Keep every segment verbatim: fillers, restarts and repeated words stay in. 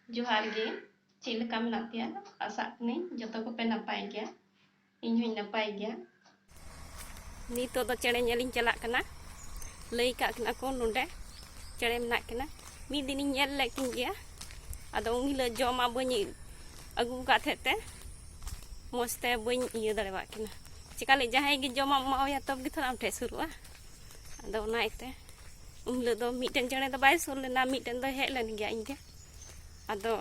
ᱡᱚᱦᱟᱨ ᱜᱮ᱾ ᱪᱮᱫ ᱞᱮᱠᱟ ᱢᱮᱱᱟᱜ ᱯᱮᱭᱟ? ᱟᱥᱟᱜ ᱠᱟᱹᱱᱟᱹᱧ ᱡᱚᱛᱚ ᱠᱚᱯᱮ ᱱᱟᱯᱟᱭ ᱜᱮᱭᱟ᱾ ᱤᱧ ᱦᱚᱸᱧ ᱱᱟᱯᱟᱭ ᱜᱮᱭᱟ᱾ ᱱᱤᱛᱚᱜ ᱫᱚ ᱪᱮᱬᱮ ᱧᱮᱞᱤᱧ ᱪᱟᱞᱟᱜ ᱠᱟᱱᱟ᱾ ᱞᱟᱹᱭ ᱠᱟᱜ ᱠᱤᱱᱟ ᱠᱚ ᱱᱚᱰᱮ ᱪᱮᱬᱮ ᱢᱮᱱᱟᱜ ᱠᱤᱱᱟ᱾ ᱢᱤᱫ ᱫᱤᱱᱤᱧ ᱧᱮᱞ ᱞᱮᱫ ᱠᱤᱱ ᱜᱮᱭᱟ, ᱟᱫᱚ ᱩᱱ ᱦᱤᱞᱳᱜ ᱡᱚᱢᱟᱜ ᱵᱟᱹᱧ ᱟᱹᱜᱩ ᱟᱠᱟᱫ ᱛᱟᱦᱮᱸᱫ ᱛᱮ ᱢᱚᱡᱽ ᱛᱮ ᱵᱟᱹᱧ ᱤᱭᱟᱹ ᱫᱟᱲᱮᱭᱟᱜ ᱠᱤᱱᱟ᱾ ᱪᱮᱠᱟ ᱞᱮ ᱡᱟᱦᱟᱸᱭ ᱜᱮ ᱡᱚᱢᱟᱜ ᱮᱢᱟᱣᱟᱭᱟ ᱛᱚᱵᱮ ᱜᱮ ᱛᱷᱚᱲᱟ ᱟᱢ ᱴᱷᱮᱱ ᱥᱩᱨᱩᱜᱼᱟ᱾ ᱟᱫᱚ ᱚᱱᱟ ᱤᱭᱟᱹᱛᱮ ᱩᱱ ᱦᱤᱞᱳᱜ ᱫᱚ ᱢᱤᱫᱴᱮᱱ ᱪᱮᱬᱮ ᱫᱚ ᱵᱟᱭ ᱥᱩᱨ ᱞᱮᱱᱟ, ᱢᱤᱫᱴᱮᱱ ᱫᱚ ᱦᱮᱡ ᱞᱮᱱ ᱜᱮᱭᱟ ᱤᱧ ᱜᱮ᱾ ᱟᱫᱚ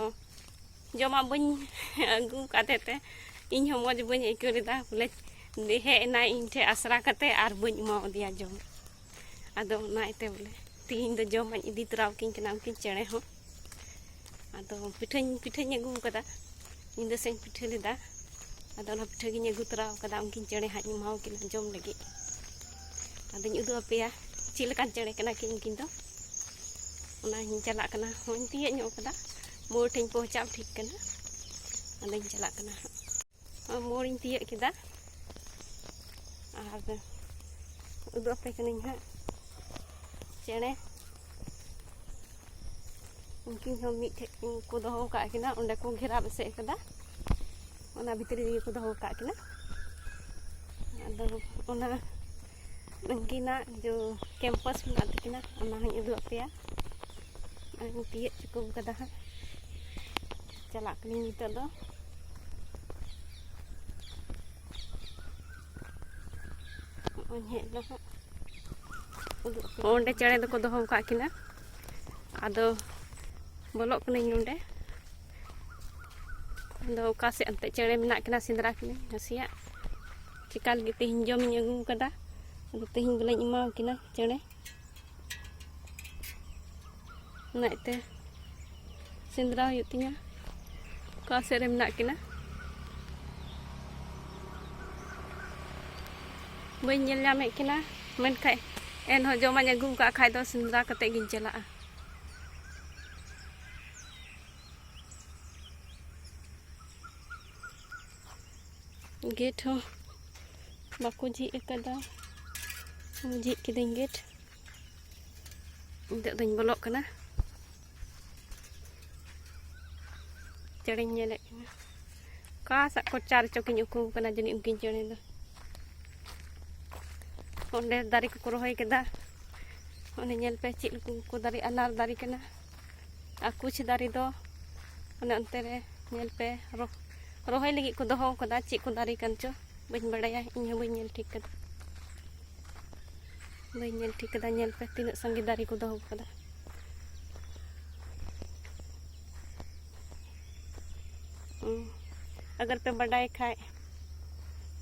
ᱡᱚᱢᱟᱜ ᱵᱟᱹᱧ ᱟᱹᱜᱩ ᱟᱠᱟᱫ ᱛᱟᱦᱮᱸᱫ ᱛᱮ ᱤᱧ ᱦᱚᱸ ᱢᱚᱡᱽ ᱵᱟᱹᱧ ᱟᱹᱭᱠᱟᱹᱣ ᱞᱮᱫᱟ, ᱵᱚᱞᱮ ᱦᱮᱡ ᱮᱱᱟᱭ ᱤᱧ ᱴᱷᱮᱱ ᱟᱥᱨᱟ ᱠᱟᱛᱮ ᱟᱨ ᱵᱟᱹᱧ ᱮᱢᱟᱣᱟᱫᱮᱭᱟ ᱡᱚᱢ᱾ ᱟᱫᱚ ᱚᱱᱟ ᱤᱭᱟᱹᱛᱮ ᱵᱚᱞᱮ ᱛᱤᱦᱤᱧ ᱫᱚ ᱡᱚᱢᱟᱜ ᱤᱧ ᱤᱫᱤ ᱛᱚᱨᱟ ᱟᱹᱠᱤᱱ ᱠᱟᱱᱟ ᱩᱱᱠᱤᱱ ᱪᱮᱬᱮ ᱦᱚᱸ᱾ ᱟᱫᱚ ᱯᱤᱴᱷᱟᱹᱧ, ᱯᱤᱴᱷᱟᱹᱧ ᱟᱹᱜᱩ ᱟᱠᱟᱫᱟ, ᱧᱤᱫᱟᱹ ᱥᱮᱫ ᱤᱧ ᱯᱤᱴᱷᱟᱹ ᱞᱮᱫᱟ᱾ ᱟᱫᱚ ᱚᱱᱟ ᱯᱤᱴᱷᱟᱹ ᱜᱤᱧ ᱟᱹᱜᱩ ᱛᱚᱨᱟ ᱟᱠᱟᱫᱟ, ᱩᱱᱠᱤᱱ ᱪᱮᱬᱮ ᱦᱟᱸᱜ ᱤᱧ ᱮᱢᱟᱣᱟᱠᱤᱱᱟ ᱡᱚᱢ ᱞᱟᱹᱜᱤᱫ᱾ ᱟᱫᱚᱧ ᱩᱫᱩᱜ ᱟᱯᱮᱭᱟ ᱪᱮᱫ ᱞᱮᱠᱟᱱ ᱪᱮᱬᱮ ᱠᱟᱱᱟ ᱠᱤᱱ ᱩᱱᱠᱤᱱ ᱫᱚ᱾ ᱚᱱᱟ ᱦᱚᱸᱧ ᱪᱟᱞᱟᱜ ᱠᱟᱱᱟ, ᱦᱚᱸᱧ ᱛᱤᱭᱟᱹᱜ ᱧᱚᱜ ᱠᱟᱫᱟ, ᱢᱳᱲ ᱴᱷᱮᱱ ᱯᱳᱣᱪᱷᱟᱣ ᱴᱷᱤᱠ ᱠᱟᱱᱟ᱾ ᱟᱫᱚᱧ ᱪᱟᱞᱟᱜ ᱠᱟᱱᱟ ᱦᱟᱸᱜ᱾ ᱢᱳᱲᱤᱧ ᱛᱤᱭᱟᱹᱜ ᱠᱮᱫᱟ ᱟᱨ ᱩᱫᱩᱜ ᱟᱯᱮ ᱠᱟᱹᱱᱟᱹᱧ ᱦᱟᱸᱜ ᱪᱮᱬᱮ᱾ ᱩᱱᱠᱤᱱ ᱦᱚᱸ ᱢᱤᱫ ᱴᱷᱮᱱ ᱠᱚ ᱫᱚᱦᱚ ᱟᱠᱟᱫ ᱠᱤᱱᱟ, ᱚᱸᱰᱮ ᱠᱚ ᱜᱷᱮᱨᱟᱣ ᱮᱥᱮᱫ ᱠᱟᱫᱟ, ᱚᱱᱟ ᱵᱷᱤᱛᱨᱤ ᱨᱮᱜᱮ ᱠᱚ ᱫᱚᱦᱚ ᱟᱠᱟᱫ ᱠᱤᱱᱟ᱾ ᱟᱫᱚ ᱚᱱᱟ ᱩᱱᱠᱤᱱᱟᱜ ᱡᱚ ᱠᱮᱢᱯᱟᱥ ᱢᱮᱱᱟᱜ ᱛᱟᱹᱠᱤᱱᱟ, ᱚᱱᱟ ᱦᱚᱸᱧ ᱩᱫᱩᱜ ᱟᱯᱮᱭᱟ᱾ ᱟᱨᱤᱧ ᱛᱤᱭᱟᱹᱜ ᱪᱩᱠᱩᱢ ᱠᱟᱫᱟ ᱦᱟᱸᱜ, ᱪᱟᱞᱟᱜ ᱠᱟᱹᱱᱟᱹᱧ ᱱᱤᱛᱚᱜ ᱫᱚ᱾ ᱱᱚᱜᱼᱚᱭ ᱦᱮᱡ ᱮᱱᱟ ᱦᱟᱸᱜ, ᱩᱫᱩᱜ ᱟᱯᱮ᱾ ᱚᱸᱰᱮ ᱪᱮᱬᱮ ᱫᱚᱠᱚ ᱫᱚᱦᱚ ᱟᱠᱟᱫ ᱠᱤᱱᱟ, ᱟᱫᱚ ᱵᱚᱞᱚᱜ ᱠᱟᱹᱱᱟᱹᱧ ᱱᱚᱸᱰᱮ᱾ ᱟᱫᱚ ᱚᱠᱟ ᱥᱮᱫ ᱮᱱᱛᱮ ᱪᱮᱬᱮ ᱢᱮᱱᱟᱜ ᱠᱤᱱᱟ ᱥᱮᱸᱫᱽᱨᱟ ᱠᱤᱱᱟᱹᱧ ᱱᱟᱥᱮᱭᱟᱜ᱾ ᱪᱮᱠᱟ ᱞᱟᱹᱜᱤᱫ ᱛᱮᱦᱮᱧ ᱡᱚᱢᱤᱧ ᱟᱹᱜᱩ ᱟᱠᱟᱫᱟ, ᱟᱫᱚ ᱛᱮᱦᱮᱧ ᱵᱚᱞᱮᱧ ᱮᱢᱟᱣᱟᱠᱤᱱᱟ ᱪᱮᱬᱮ᱾ ᱚᱱᱟ ᱤᱭᱟᱹᱛᱮ ᱥᱮᱸᱫᱽᱨᱟ ᱦᱩᱭᱩᱜ ᱛᱤᱧᱟᱹ, ᱚᱠᱟ ᱥᱮᱫ ᱨᱮ ᱢᱮᱱᱟᱜ ᱠᱤᱱᱟ᱾ ᱵᱟᱹᱧ ᱧᱮᱞ ᱧᱟᱢᱮᱫ ᱠᱤᱱᱟ, ᱢᱮᱱᱠᱷᱟᱡ ᱮᱱᱦᱚᱸ ᱡᱚᱢᱟᱜ ᱤᱧ ᱟᱹᱜᱩ ᱟᱠᱟᱫ ᱠᱷᱟᱡ ᱫᱚ ᱥᱮᱸᱫᱽᱨᱟ ᱠᱟᱛᱮ ᱜᱤᱧ ᱪᱟᱞᱟᱜᱼᱟ᱾ ᱜᱮᱴ ᱦᱚᱸ ᱵᱟᱠᱚ ᱡᱷᱤᱡ ᱟᱠᱟᱫᱟ, ᱡᱷᱤᱡ ᱠᱤᱫᱟᱹᱧ ᱜᱮᱴ᱾ ᱱᱤᱛᱚᱜ ᱫᱚᱧ ᱵᱚᱞᱚᱜ ᱠᱟᱱᱟ᱾ ᱪᱮᱬᱮᱧ ᱧᱮᱞᱮᱫ ᱠᱤᱱᱟ᱾ ᱚᱠᱟ ᱥᱮᱫ ᱠᱚᱪᱟ ᱨᱮᱪᱚ ᱠᱤᱱ ᱩᱠᱩ ᱟᱠᱟᱱᱟ ᱡᱟᱹᱱᱤᱡ ᱩᱱᱠᱤᱱ ᱪᱮᱬᱮ ᱫᱚ᱾ ᱚᱸᱰᱮ ᱫᱟᱨᱮ ᱠᱚᱠᱚ ᱨᱚᱦᱚᱭ ᱠᱮᱫᱟ᱾ ᱚᱸᱰᱮ ᱧᱮᱞ ᱯᱮ ᱪᱮᱫ ᱠᱚ ᱫᱟᱨᱮ, ᱟᱱᱟᱨ ᱫᱟᱨᱮ ᱠᱟᱱᱟ᱾ ᱟᱨ ᱠᱩᱪ ᱫᱟᱨᱮ ᱫᱚ ᱚᱱᱮ ᱚᱱᱛᱮ ᱨᱮ ᱧᱮᱞ ᱯᱮ, ᱨᱚ-, ᱨᱚᱦᱚᱭ ᱞᱟᱹᱜᱤᱫ ᱠᱚ ᱫᱚᱦᱚ ᱟᱠᱟᱫᱟ᱾ ᱪᱮᱫ ᱠᱚ ᱫᱟᱨᱮ ᱠᱟᱱ ᱪᱚ ᱵᱟᱹᱧ ᱵᱟᱲᱟᱭᱟ, ᱤᱧ ᱦᱚᱸ ᱵᱟᱹᱧ ᱧᱮᱞ ᱴᱷᱤᱠ ᱠᱟᱫᱟ᱾ ᱵᱟᱹᱧ ᱧᱮᱞ ᱴᱷᱤᱠ ᱠᱟᱫᱟ᱾ ᱧᱮᱞ ᱯᱮ ᱛᱤᱱᱟᱹᱜ ᱥᱟᱸᱜᱮ ᱫᱟᱨᱮ ᱠᱚ ᱫᱚᱦᱚ ᱠᱟᱫᱟ᱾ ᱦᱩᱸ᱾ ᱟᱜᱟᱨ ᱯᱮ ᱵᱟᱰᱟᱭ ᱠᱷᱟᱡ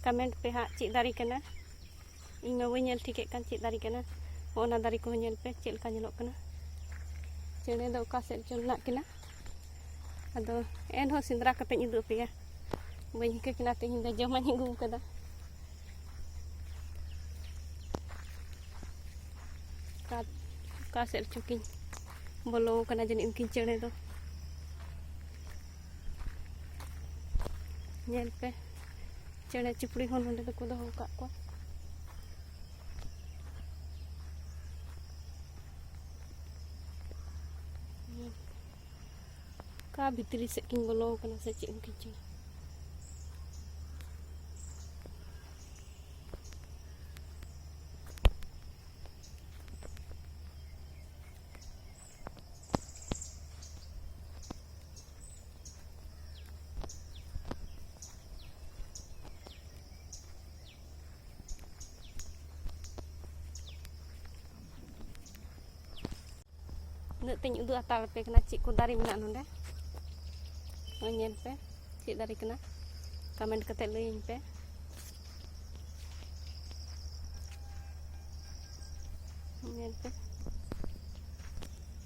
ᱠᱚᱢᱮᱱᱴ ᱯᱮ ᱦᱟᱸᱜ ᱪᱮᱫ ᱫᱟᱨᱮ ᱠᱟᱱᱟ᱾ ᱤᱧ ᱢᱟ ᱵᱟᱹᱧ ᱧᱮᱞ ᱴᱷᱤᱠᱮᱫ ᱠᱟᱱ ᱪᱮᱫ ᱫᱟᱨᱮ ᱠᱟᱱᱟ᱾ ᱦᱚᱸᱜᱼᱚ ᱱᱟ ᱫᱟᱨᱮ ᱠᱚᱦᱚᱸ ᱧᱮᱞ ᱯᱮ ᱪᱮᱫ ᱞᱮᱠᱟ ᱧᱮᱞᱚᱜ ᱠᱟᱱᱟ᱾ ᱪᱮᱬᱮ ᱫᱚ ᱚᱠᱟ ᱥᱮᱫ ᱪᱚ ᱢᱮᱱᱟᱜ ᱠᱤᱱᱟ᱾ ᱟᱫᱚ ᱮᱱᱦᱚᱸ ᱥᱮᱸᱫᱽᱨᱟ ᱠᱟᱛᱮᱧ ᱩᱫᱩᱜ ᱟᱯᱮᱭᱟ᱾ ᱵᱟᱹᱧ ᱤᱠᱟᱹ ᱠᱟᱱᱟ, ᱛᱮᱦᱮᱧ ᱫᱚ ᱡᱚᱢᱟᱜ ᱤᱧ ᱟᱹᱜᱩ ᱠᱟᱫᱟ᱾ ᱚᱠᱟ, ᱚᱠᱟ ᱥᱮᱫ ᱨᱮᱪᱚ ᱠᱤᱱ ᱵᱚᱞᱚ ᱟᱠᱟᱱᱟ ᱡᱟᱹᱱᱤᱡ ᱩᱱᱠᱤᱱ ᱪᱮᱬᱮ ᱫᱚ᱾ ᱧᱮᱞ ᱯᱮ, ᱪᱮᱬᱮ ᱪᱤᱯᱲᱩ ᱦᱚᱸ ᱱᱚᱸᱰᱮ ᱫᱚᱠᱚ ᱫᱚᱦᱚ ᱟᱠᱟᱫ ᱠᱚᱣᱟ᱾ ᱚᱠᱟ ᱵᱷᱤᱛᱨᱤ ᱥᱮᱫ ᱠᱤᱱ ᱵᱚᱞᱚ ᱟᱠᱟᱱᱟ ᱥᱮ ᱪᱮᱫ ᱩᱱᱠᱤᱱ ᱪᱮᱬᱮ᱾ ᱩᱱᱟᱹᱜ ᱛᱮᱧ ᱩᱫᱩᱜ ᱦᱟᱛᱟᱲ ᱟᱯᱮ ᱠᱟᱱᱟ ᱪᱮᱫ ᱠᱚ ᱫᱟᱨᱮ ᱢᱮᱱᱟᱜᱼᱟ ᱱᱚᱰᱮ᱾ ᱱᱚᱜᱼᱚᱭ ᱧᱮᱞ ᱯᱮ ᱪᱮᱫ ᱫᱟᱨᱮ ᱠᱟᱱᱟ, ᱠᱚᱢᱮᱱᱴ ᱠᱟᱛᱮ ᱞᱟᱹᱭᱟᱹᱧ ᱯᱮ᱾ ᱧᱮᱞ ᱯᱮ,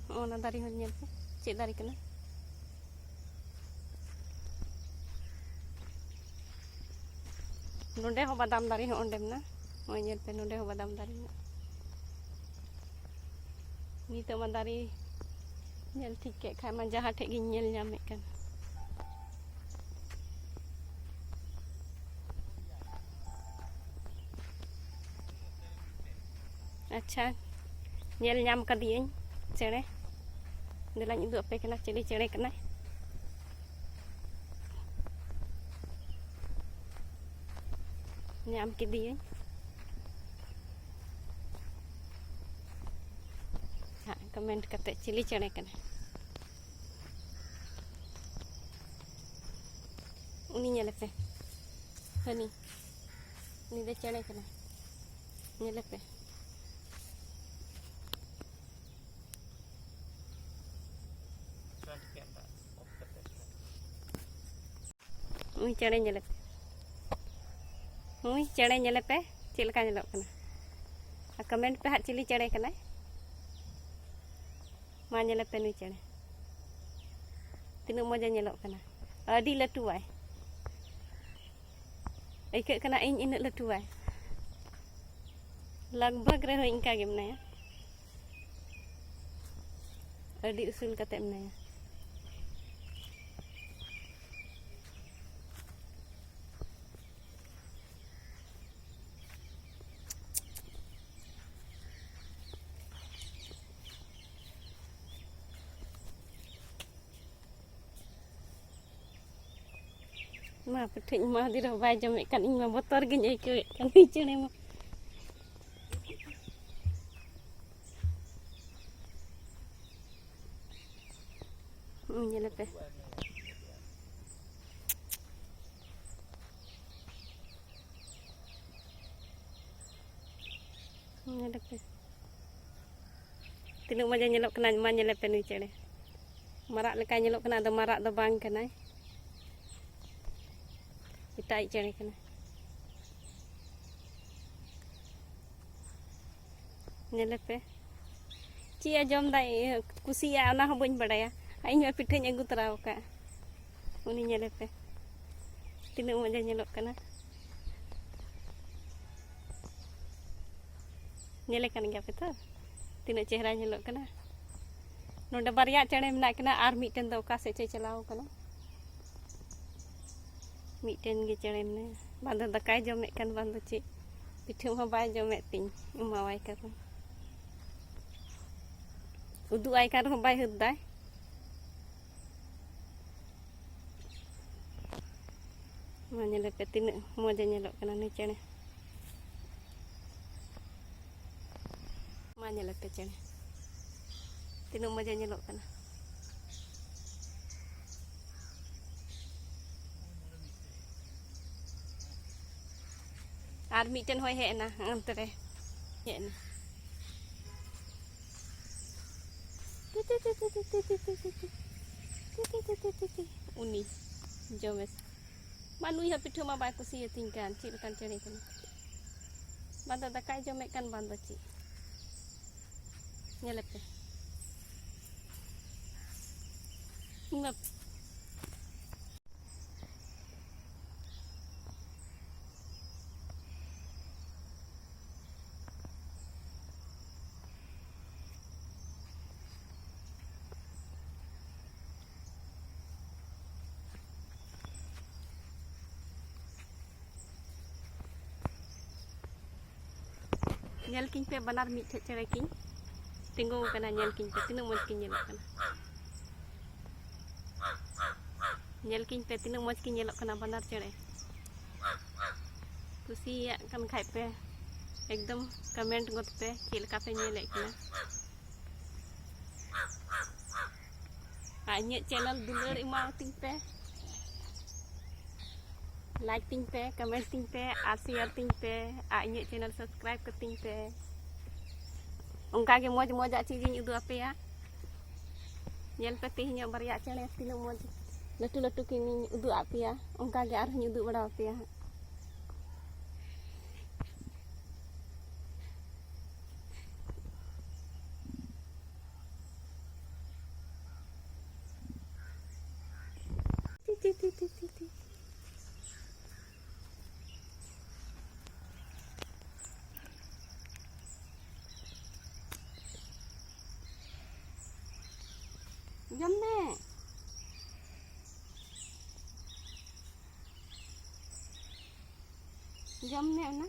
ᱦᱚᱸᱜᱼᱚ ᱱᱟ ᱫᱟᱨᱮ ᱦᱚᱸ ᱧᱮᱞ ᱯᱮ ᱪᱮᱫ ᱫᱟᱨᱮ ᱠᱟᱱᱟ᱾ ᱱᱚᱸᱰᱮ ᱦᱚᱸ ᱵᱟᱫᱟᱢ ᱫᱟᱨᱮ ᱦᱚᱸ ᱚᱸᱰᱮ ᱢᱮᱱᱟᱜᱼᱟ᱾ ᱱᱚᱜᱼᱚᱭ ᱧᱮᱞ ᱯᱮ, ᱱᱚᱸᱰᱮ ᱦᱚᱸ ᱵᱟᱫᱟᱢ ᱫᱟᱨᱮ ᱢᱮᱱᱟᱜᱼᱟ᱾ ᱱᱤᱛᱚᱜ ᱢᱟ ᱫᱟᱨᱮ ᱧᱮᱞ ᱴᱷᱤᱠ ᱠᱮᱫ ᱠᱷᱟᱡ ᱢᱟ ᱡᱟᱦᱟᱸ ᱴᱷᱮᱡ ᱜᱤᱧ ᱧᱮᱞ ᱧᱟᱢᱮᱫ ᱠᱟᱱ᱾ ᱟᱪᱪᱷᱟ, ᱧᱮᱞ ᱧᱟᱢ ᱠᱟᱫᱮᱭᱟᱹᱧ ᱪᱮᱬᱮ᱾ ᱫᱮᱞᱟᱧ ᱩᱫᱩᱜ ᱟᱯᱮ ᱠᱟᱱᱟ ᱪᱤᱞᱤ ᱪᱮᱬᱮ ᱠᱟᱱᱟᱭ᱾ ᱧᱟᱢ ᱠᱮᱫᱮᱭᱟᱹᱧ᱾ ᱦᱟᱸᱜ ᱠᱚᱢᱮᱱᱴ ᱠᱟᱛᱮ ᱪᱤᱞᱤ ᱪᱮᱬᱮ ᱠᱟᱱᱟᱭ? ᱩᱱᱤ ᱧᱮᱞᱮ ᱯᱮ, ᱦᱟᱹᱱᱤ, ᱩᱱᱤ ᱫᱚ ᱪᱮᱬᱮ ᱠᱟᱱᱟᱭ, ᱧᱮᱞᱮ ᱯᱮ᱾ ᱩᱱᱤ ᱪᱮᱬᱮ ᱧᱮᱞᱮ ᱯᱮ, ᱩᱱᱤ ᱪᱮᱬᱮ ᱧᱮᱞᱮ ᱯᱮ ᱪᱮᱫ ᱞᱮᱠᱟ ᱧᱮᱞᱚᱜ ᱠᱟᱱᱟ᱾ ᱟᱨ ᱠᱚᱢᱮᱱᱴ ᱯᱮ ᱦᱟᱸᱜ ᱪᱤᱞᱤ ᱪᱮᱬᱮ ᱠᱟᱱᱟᱭ᱾ ᱢᱟ ᱧᱮᱞᱮ ᱯᱮ ᱱᱩᱭ ᱪᱮᱬᱮ, ᱛᱤᱱᱟᱹᱜ ᱢᱚᱡᱮ ᱧᱮᱞᱚᱜ ᱠᱟᱱᱟ᱾ ᱟᱹᱰᱤ ᱞᱟᱹᱴᱩᱣᱟᱭ, ᱟᱹᱭᱠᱟᱹᱜ ᱠᱟᱱᱟ ᱤᱧ ᱤᱱᱟᱹᱜ ᱞᱟᱹᱴᱩᱣᱟᱭ᱾ ᱞᱟᱜᱽ ᱵᱷᱟᱜᱽ ᱨᱮᱦᱚᱸ ᱤᱱᱠᱟ ᱜᱮ ᱢᱮᱱᱟᱭᱟ, ᱟᱹᱰᱤ ᱩᱥᱩᱞ ᱠᱟᱛᱮ ᱢᱮᱱᱟᱭᱟ᱾ ᱢᱟ ᱯᱤᱴᱷᱟᱹᱧ ᱮᱢᱟᱫᱮ ᱨᱮᱦᱚᱸ ᱵᱟᱭ ᱡᱚᱢᱮᱫ ᱠᱟᱱ, ᱤᱧ ᱢᱟ ᱵᱚᱛᱚᱨ ᱜᱤᱧ ᱟᱹᱭᱠᱟᱹᱣᱮᱫ ᱠᱟᱱ ᱩᱱᱤ ᱪᱮᱬᱮ ᱢᱟ᱾ ᱦᱩᱸ, ᱧᱮᱞᱮ ᱯᱮ᱾ ᱧᱮᱞᱮ ᱯᱮ᱾ ᱛᱤᱱᱟᱹᱜ ᱢᱚᱡᱮ ᱧᱮᱞᱚᱜ ᱠᱟᱱᱟ, ᱢᱟ ᱧᱮᱞᱮ ᱯᱮ ᱱᱩᱭ ᱪᱮᱬᱮ᱾ ᱢᱟᱨᱟᱜ ᱞᱮᱠᱟᱭ ᱧᱮᱞᱚᱜ ᱠᱟᱱᱟ, ᱟᱫᱚ ᱢᱟᱨᱟᱜ ᱫᱚ ᱵᱟᱝ ᱠᱟᱱᱟᱭ, ᱮᱴᱟᱜ ᱪᱮᱬᱮ ᱠᱟᱱᱟᱭ᱾ ᱧᱮᱞᱮ ᱯᱮ, ᱪᱮᱫ ᱮ ᱡᱚᱢ ᱫᱟᱭ, ᱤᱭᱟᱹ, ᱠᱩᱥᱤᱭᱟᱜᱼᱟ, ᱚᱱᱟ ᱦᱚᱸ ᱵᱟᱹᱧ ᱵᱟᱲᱟᱭᱟ᱾ ᱟᱨ ᱤᱧ ᱢᱟ ᱯᱤᱴᱷᱟᱹᱧ ᱟᱹᱜᱩ ᱛᱚᱨᱟ ᱟᱠᱟᱫ᱾ ᱩᱱᱤ ᱧᱮᱞᱮ ᱯᱮ, ᱛᱤᱱᱟᱹᱜ ᱢᱚᱡᱮ ᱧᱮᱞᱚᱜ ᱠᱟᱱᱟ᱾ ᱧᱮᱞᱮ ᱠᱟᱱ ᱜᱮᱭᱟ ᱯᱮ ᱛᱚ, ᱛᱤᱱᱟᱹᱜ ᱪᱮᱦᱨᱟ ᱧᱮᱞᱚᱜ ᱠᱟᱱᱟ᱾ ᱱᱚᱰᱮ ᱵᱟᱨᱭᱟ ᱪᱮᱬᱮ ᱢᱮᱱᱟᱜ ᱠᱤᱱᱟ, ᱟᱨ ᱢᱤᱫᱴᱮᱱ ᱫᱚ ᱚᱠᱟ ᱥᱮᱫ ᱪᱚᱭ ᱪᱟᱞᱟᱣ ᱠᱟᱱᱟ᱾ ᱢᱤᱫᱴᱮᱱ ᱜᱮ ᱪᱮᱬᱮ ᱢᱮᱱᱟᱭᱟ, ᱵᱟᱝ ᱫᱚ ᱫᱟᱠᱟᱭ ᱡᱚᱢᱮᱫ ᱠᱟᱱ, ᱵᱟᱝ ᱫᱚ ᱪᱮᱫ, ᱯᱤᱴᱷᱟᱹ ᱦᱚᱸ ᱵᱟᱭ ᱡᱚᱢᱮᱫ ᱛᱤᱧ, ᱮᱢᱟᱣᱟᱭ ᱠᱟᱱᱟ᱾ ᱩᱫᱩᱜ ᱟᱭ ᱠᱟᱱ ᱨᱮᱦᱚᱸ ᱵᱟᱭ ᱦᱟᱹᱛ ᱫᱟᱭ᱾ ᱢᱟ ᱧᱮᱞᱮ ᱯᱮ, ᱛᱤᱱᱟᱹᱜ ᱢᱚᱡᱽ ᱮ ᱧᱮᱞᱚᱜ ᱠᱟᱱᱟ ᱱᱩᱭ ᱪᱮᱬᱮ᱾ ᱢᱟ ᱧᱮᱞᱮ ᱯᱮ ᱪᱮᱬᱮ, ᱛᱤᱱᱟᱹᱜ ᱢᱚᱡᱽ ᱮ ᱧᱮᱞᱚᱜ ᱠᱟᱱᱟ᱾ ᱟᱨ ᱢᱤᱫᱴᱮᱱ ᱦᱚᱸᱭ ᱦᱮᱡ ᱮᱱᱟ, ᱚᱱᱛᱮ ᱨᱮ ᱦᱮᱡ ᱮᱱᱟ᱾ ᱩᱱᱤ ᱡᱚᱢᱮ᱾ ᱢᱟ ᱱᱩᱭ ᱦᱚᱸ ᱯᱤᱴᱷᱟᱹ ᱢᱟ ᱵᱟᱭ ᱠᱩᱥᱤᱭᱟᱹᱛᱤᱧ ᱠᱟᱱ, ᱪᱮᱫ ᱞᱮᱠᱟᱱ ᱪᱮᱬᱮ ᱠᱟᱱᱟ᱾ ᱵᱟᱝ ᱫᱚ ᱫᱟᱠᱟᱭ ᱡᱚᱢᱮᱫ ᱠᱟᱱ, ᱵᱟᱝ ᱫᱚ ᱪᱮᱫ᱾ ᱧᱮᱞᱮᱯᱮ᱾ ᱤᱧ ᱢᱟ ᱧᱮᱞ ᱠᱤᱧ ᱯᱮ, ᱵᱟᱱᱟᱨ ᱢᱤᱫ ᱴᱷᱮᱡ ᱪᱮᱬᱮ ᱠᱤᱱ ᱛᱤᱸᱜᱩ ᱟᱠᱟᱱᱟ᱾ ᱧᱮᱞ ᱠᱤᱧ ᱯᱮ, ᱛᱤᱱᱟᱹᱜ ᱢᱚᱡᱽ ᱠᱤᱱ ᱧᱮᱞᱚᱜ ᱠᱟᱱᱟ᱾ ᱧᱮᱞ ᱠᱤᱧ ᱯᱮ, ᱛᱤᱱᱟᱹᱜ ᱢᱚᱡᱽ ᱠᱤᱱ ᱧᱮᱞᱚᱜ ᱠᱟᱱᱟ ᱵᱟᱱᱟᱨ ᱪᱮᱬᱮ᱾ ᱠᱩᱥᱤᱭᱟᱜ ᱠᱟᱱ ᱠᱷᱟᱡ ᱯᱮ, ᱮᱠᱫᱚᱢ comment ᱜᱚᱫ ᱯᱮ, ᱪᱮᱫ ᱞᱮᱠᱟ ᱯᱮ ᱧᱮᱞᱮᱫ ᱠᱤᱱᱟ᱾ ᱟᱨ ᱤᱧᱟᱹᱜ channel ᱫᱩᱞᱟᱹᱲ ᱮᱢᱟᱣᱟᱛᱤᱧ ᱯᱮ, like ᱛᱤᱧ ᱯᱮ, comment ᱛᱤᱧ ᱯᱮ, ᱟᱨ share ᱛᱤᱧ ᱯᱮ, ᱟᱨ ᱤᱧᱟᱹᱜ channel subscribe ᱠᱟᱹᱛᱤᱧ ᱯᱮ᱾ ᱚᱱᱠᱟ ᱜᱮ ᱢᱚᱡᱽ ᱢᱚᱡᱟᱜ ᱪᱤᱡᱤᱧ ᱩᱫᱩᱜ ᱟᱯᱮᱭᱟ᱾ ᱧᱮᱞ ᱯᱮ ᱛᱮᱦᱮᱧᱟᱜ ᱵᱟᱨᱭᱟ ᱪᱮᱬᱮ ᱛᱤᱱᱟᱹᱜ ᱢᱚᱡᱽ ᱞᱟᱹᱴᱩ ᱞᱟᱹᱴᱩ ᱠᱤᱱᱤᱧ ᱩᱫᱩᱜ ᱟᱫ ᱯᱮᱭᱟ, ᱚᱱᱠᱟ ᱜᱮ ᱟᱨᱦᱚᱸᱧ ᱩᱫᱩᱜ ᱵᱟᱲᱟ ᱟᱯᱮᱭᱟ ᱦᱟᱸᱜ᱾ ᱛᱤ, ᱛᱤ, ᱛᱤ, ᱛᱤ, ᱛᱤ, ᱛᱤ᱾ ᱡᱚᱢ ᱢᱮ᱾ ᱡᱚᱢ ᱢᱮ ᱚᱱᱟ᱾